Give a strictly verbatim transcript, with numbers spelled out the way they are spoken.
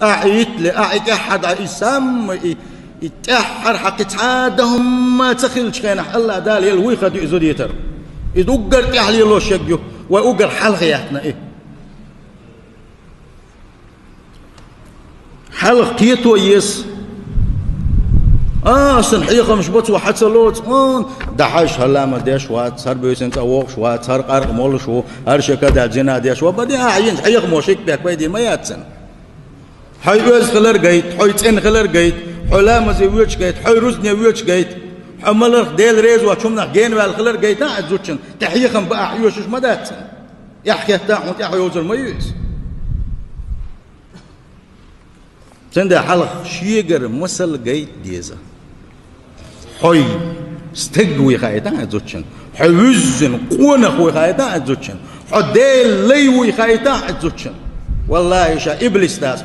Ахьа иттале, ахьа и тӀехьа дӀа, и самма, и, и тӀехьара хьакхи цхьа а дан хӀумма ца хилча хенахь, АллахӀ Дала елла вуй ха ду иза дитар. Иза уггар тӀехьа лелош ю, вай уггар хьалха яхна и. Хьалха кхето еза. А, сан хьехамаш бац, ва хьа ца лоцу, он, дахьаш хӀара ламаз деш вац, хӀара буьйсанна цӀа вогӀуш вац, хӀара къаркъа молуш ву, хӀара шекада зина деш ва, баде ахьа йина хьехамо шик бек пайдина ма яц цунна. Хьой оьзда хилар гайта, хьой цӀена хилар гайта, хьой ламазе воьдуш гайта, хьой рузбане воьдуш гайта, хьо маларх Дела реза воцчу хӀуманах генаваьлла хилар гайта ахьа зудчун, тӀе хьехам бан ахьа оьшуш ма дац цунна. Эхь хетта а хьуна тӀе хьо йовзар ма ю иза. Цундела хьалха шегара масал гайта деза. Хьой стаг вуй хаийта ахьа зудчун, хьо вуьззина къонах вуй хаийта ахьа зудчун, хьо Делан лай вуй хаийта ахьа зудчун. Валлахьи, ша иблис дац.